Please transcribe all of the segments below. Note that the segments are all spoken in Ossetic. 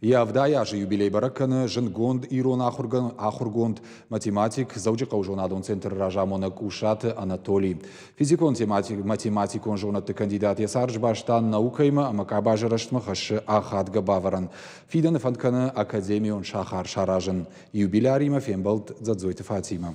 Йӕ 70 азы юбилей бӕрӕг кӕны зындгонд ирон ахуыргонд, математик, Дзӕуджыхъӕуы зонадон центры разамонӕг Къусраты Анатолий. Физикон математикон зонӕдты кандидат йӕ цард сбаста наукӕимӕ ӕмӕ къабазы рӕзтмӕ хӕссы ахадгӕ бавӕрӕн. Фидӕны фӕнд кӕны академион сахар саразын. Юбиляримӕ фембӕлд Дзӕдзойты Фатимӕ.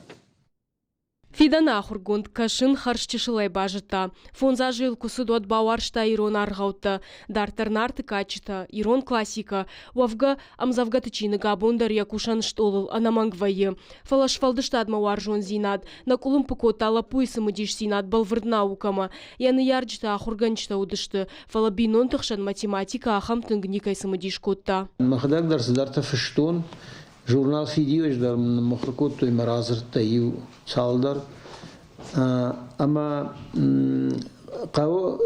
Фидӕны ахуыргонд кӕсын хӕрзчысылӕй базыдта. Фондз азы йыл куы цыд, уӕд бауарзта ирон аргъӕуттӕ, дарддӕр Нарты кадджытӕ, ирон классикӕ. Уӕвгӕ, ӕмдзӕвгӕты чиныг абон дӕр йӕ кусӕн стъолыл ӕнӕмӕнг вӕййы. Фӕлӕ сфӕлдыстадмӕ уарзондзинад нӕ къуылымпы кодта лӕппуйы цымыдисдзинад бӕлвырд наукӕмӕ. Йӕ ныййарджытӕ ахуыргӕнджытӕ уыдысты, фӕлӕ бинонты хсӕн математикӕ ахӕм тынг никӕй цымыдис кодта. Мӕхӕдӕг дӕр цыдӕртӕ фыстон, Журнал «Фидиуӕджы» дӕр мын ныммыхуыр кодтой мӕ радзырдтӕ иу цалдӕр. Ӕмӕ хъӕуы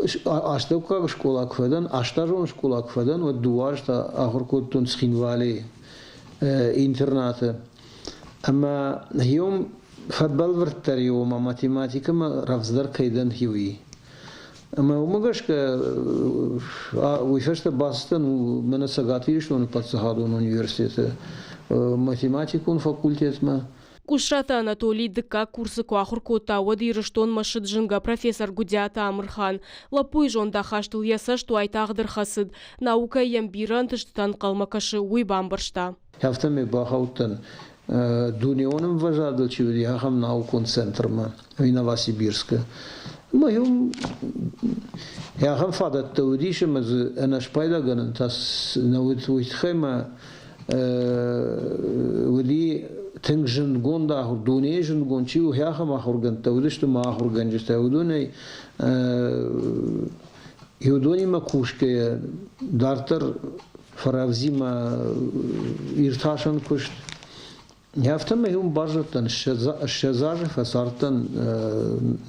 астӕуккаг скъола куы фӕдӕн, астазон скъола куы фӕдӕн, уӕд дыууӕ азы та ахуыр кодтон Цхинвалийы интернаты. Ӕмӕ иум фӕбӕлвырддӕр и, ома математикӕмӕ рӕвдздӕр кӕй дӕн, уый. Ӕмӕ уымӕ гӕсгӕ уый фӕстӕ бацыдтӕн мӕнӕ Цӕгат Ирыстоны паддзахадон университеты математикон факультетмӕ. Къусраты Анатолий дыккаг курсы куы ахуыр кодта, уӕд Ирыстонмӕ ссыд зынгӕ профессор Гуыдиаты Амырхан. Лӕппуйы зондахастыл йӕ цӕст уайтагъд ӕрхӕцыд. Наукӕйы йӕм бирӕ ӕнтыстытӕ ӕнхъӕлмӕ кӕсы, уый бамбӕрста. Афтӕмӕй бахаудтӕн дунеон ӕмвӕзадыл чи уыди, ахӕм наукон центрмӕ Новосибирскы. Ӕмӕ уым ахӕм фадӕттӕ уыдис, ӕмӕ дзы ӕнӕспайдагӕнӕн та нӕ уыд. Уый тыххӕй ма уыди тынг зындгонд ахуыр, дунейы зындгонд чи у, ахӕм ахуыргӕндтӕ уыдысты ма ахуыргӕнджытӕ. Уыдонӕй уыдонимӕ кусгӕйӕ дарддӕр фӕрӕвдзимӕ иртасӕн куыст. Афтӕмӕй уым баззадтӕн, 20 азы фӕцардтӕн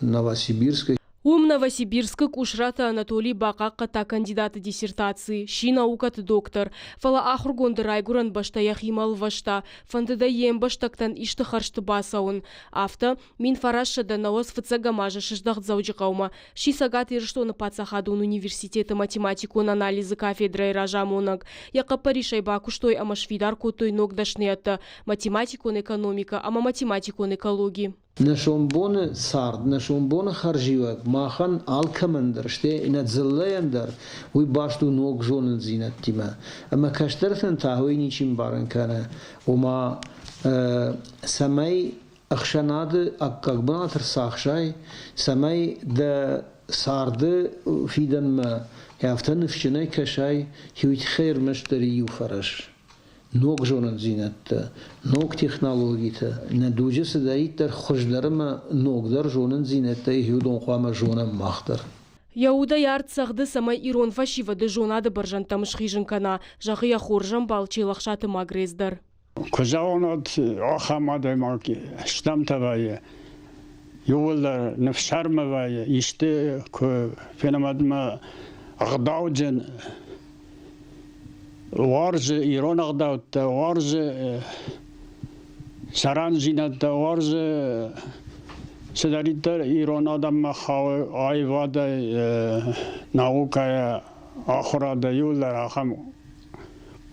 Новосибирскы. Уым Новосибирскы Къусраты Анатолий бахъахъхъӕдта кандидаты диссертаци, сси наукӕты доктор, фӕлӕ ахуыргонды райгуырӕн бӕстӕ йӕхимӕ ӕлвӕста, фӕндыд ӕй йе мбӕстӕгтӕн исты хӕрзты бацӕуын. Афтӕ, 1990 фыццӕгӕм азы сыздӕхт Дзӕуджыхъӕумӕ, сси Цӕгат Ирыстоны паддзахадон университеты математикон анализы кафедрӕйы разамонӕг. Йӕ хъӕппӕрисӕй бакуыстой ӕмӕ сфидар кодтой ног дӕсныйӕдтӕ математикон экономикӕ ӕмӕ математикон экологи. Нӕ сомбоны цард, нӕ сомбоны хӕрзиуӕг махӕн алкӕмӕн дӕр, стӕй нӕ дзыллӕйӕн дӕр уый баст у ног зонындзинӕдтимӕ. Ӕмӕ кӕстӕртӕн та уый ничи мбарын кӕны, ома цӕмӕй ӕхсӕнады аккаг бынат ӕрцахсай, цӕмӕй дӕ царды фидӕнмӕ афтӕ ныфсджынӕй кӕсай, уый тыххӕй ӕрмӕстдӕр иу фӕрӕз. Ног зонындзинӕдтӕ, ног технологитӕ, нӕ дуджы цыдӕриддӕр хуыздӕр ӕмӕ ногдӕр зонындзинӕдтӕй уыдон хъуамӕ зонӕм мах дӕр. Йӕ удӕй арт цӕгъды, цӕмӕй ирон фӕсивӕды зонады бӕрзӕндтӕм схизын кӕна, зӕгъы йӕ хорзӕмбал Челӕхсаты Магрез дӕр. Куы зӕгъон, уӕд ахӕм адӕймаг стӕмтӕ вӕййы. Иууылдӕр ныфсӕрмы вӕййы, исты куы фенӕм, уӕд мӕ ӕгъдауджын уарзы ирон ӕгъдӕуттӕ, уарзы сӕрӕндзинӕдтӕ, уарзы цыдӕриддӕр ирон адӕммӕ хауы аивадӕй, наукӕйӕ, ахуырадӕй, иууылдӕр ахӕм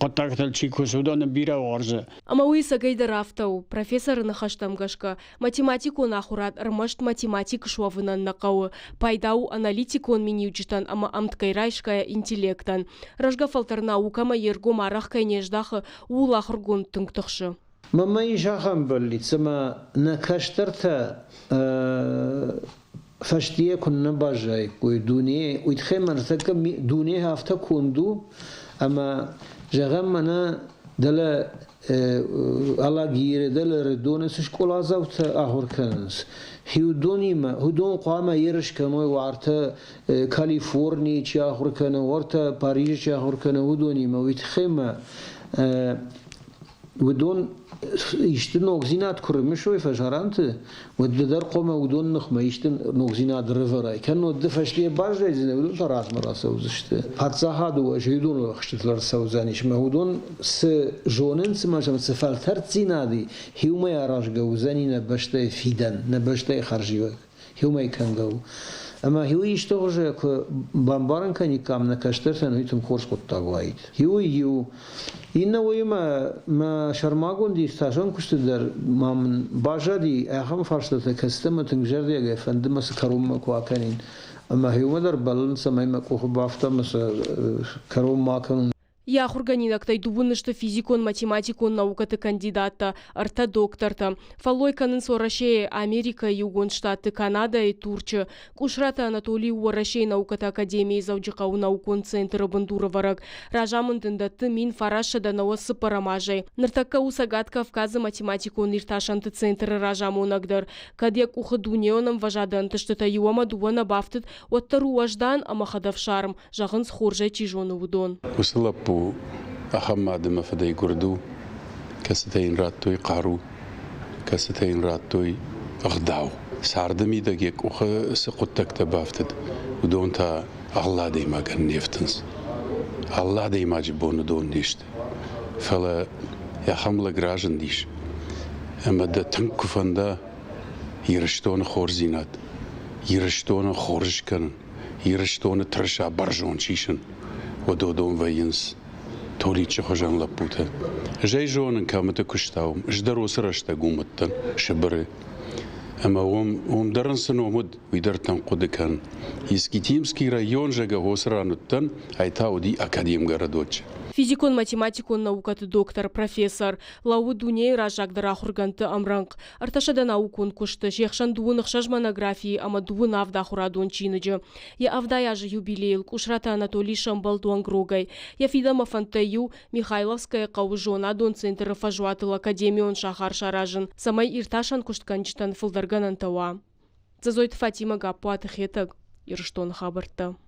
хъуыддӕгтыл чи кусы, уыдоны бирӕ уарзы. Ӕмӕ уый ӕцӕгӕйдӕр афтӕ у. Профессоры ныхӕстӕм гӕсгӕ, математикон ахуырад ӕрмӕст математик суӕвынӕн нӕ хъӕуы, пайда у аналитикон миниуджытӕн ӕмӕ ӕмткӕй райсгӕйӕ интеллектӕн. Рӕзгӕ фӕлтӕр наукӕмӕ йе ргом арӕх кӕй не здахы, ууыл ахуыргонд тынг тыхсы. Мӕнмӕ ис ахӕм бӕллиц, ӕмӕ нӕ кӕстӕртӕ фӕстийӕ куыннӕ баззаиккой дуне, уый тыххӕй мӕ ныртӕккӕ дуне афтӕ конд у, ӕмӕ, зӕгъӕм, мӕнӕ дӕлӕ Алагиры, дӕлӕ Рыдоны цы скъоладзаутӕ ахуыр кӕнынц, уыдонимӕ, уыдон хъуамӕ ерыс кӕной уартӕ Калифорнийы чи ахуыр кӕны, уартӕ Парижы чи ахуыр кӕны, уыдонимӕ. Уый тыххӕй мӕ уыдон исты ногдзинад куы рымысой фӕсарӕнты, уӕд ды дӕр хъуамӕ уыдон ныхмӕ исты ногдзинад рывӕрай. Кӕннод ды фӕстейӕ баззайдзынӕ, уыдон та размӕ рацӕудзысты. Паддзахады уӕз уыдоны ӕхстытыл ӕрцӕудзӕнис ӕмӕ уыдон цы зонынц ӕмӕ сӕм цы фӕлтӕрддзинад и, иумӕ аразгӕ уыдзӕни нӕ бӕстӕйы фидӕн, нӕ бӕстӕйы хӕрзиуӕг. Иумӕ кӕнгӕ у. Ӕмӕ уый исты хуызы куы бамбарын кӕниккам нӕ кӕстӕртӕн, уый тынг хорз хъуыддаг уаид. Иуӕй иу. Иннӕ уыимӕ мӕ сӕрмагонд иртасӕн куысты дӕр ма мын баззади ахӕм фарстатӕ, кӕцытӕ мӕ тынг зӕрдиагӕй фӕнды мӕ цы кӕронмӕ куы акӕнин. Ӕмӕ иумӕ дӕр бӕллын, цӕмӕй мӕ къухы бафта ӕмӕ сӕ кӕронмӕ акӕнон. Йӕ ахуыргӕнинӕгтӕй дыууын сты физикон-математикон наукӕты кандидаттӕ, ӕртӕ доктортӕ. Фӕллой кӕнынц Уӕрӕсейы, Америкӕйы Иугонд Штатты, Канадӕйы, Турчы. Къусраты Анатолий у Уӕрӕсейы наукӕты академийы Дзӕуджыхъӕуы наукон центры бындурӕвӕрӕг. Разамынд ын дӕтты 1994 азӕй. Ныртӕккӕ у Цӕгат Кавказы математикон иртасӕнты центры разамонӕг дӕр. Кӕд йӕ къухы дунеон ӕмвӕзады ӕнтыстытӕ иу ӕмӕ дыууӕ нӕ бафтыд, уӕддӕр у уӕздан ӕмӕ хӕдӕфсарм, зӕгъынц, хорзӕй чи зоны, уыдон. Уыцы лӕппу ахӕм мад ӕмӕ фыдӕй гуырд у, кӕцытӕ йын радтой хъару, кӕцытӕ йын радтой ӕгъдау. Царды мидӕг йӕ къухы цы хъуыддӕгтӕ бафтыд, уыдон та алы адӕймагӕн не фтынц. Алы адӕймаджы бон уыдон не сты. Фӕлӕ ахӕм лӕг разындис, ӕмӕ дӕ тынг куы фӕнда Ирыстоны хорздзинад, Ирыстоны хорз скӕнын, Ирыстоны тырыса бӕрзонд сисын, уӕд уыдон вӕййынц Толиччы хуызӕн лӕппутӕ. Ӕз ӕй зонын, кӕмыты куыста уым. Ӕз дӕр уыцы рӕстӕг уым уыдтӕн, Сыбыры. Ӕмӕ уым, уым дӕр ын цы ном уыд, уый дӕр тынг хъуыды кӕн. Искитимский район, зӕгъгӕ, уыцы ран уыдтӕн, ай та уыди Академгородочы. Физикон-математикон наукӕты доктор, профессор, лӕууы дунейы раззагдӕр ахуыргӕндты ӕмрӕнхъ. Ӕртӕсӕдӕ наукон куысты, се хсӕн дыууын ӕхсӕз монографийы ӕмӕ дыууын авд ахуырадон чиныджы. Йӕ 70 азы юбилейыл Къусраты Анатолий сӕмбӕлд уӕнгрогӕй. Йӕ фидӕнмӕ фӕндтӕй иу Михайловскӕйы хъӕуы зонадон центры фӕзуатыл академион сахар саразын, цӕмӕй иртасӕн куыстгӕнджытӕн фылдӕр гӕнӕнтӕ уа. Дзӕзойты Фатимӕ, Гаппуаты Хетӕг, Ирыстоны хабӕрттӕ.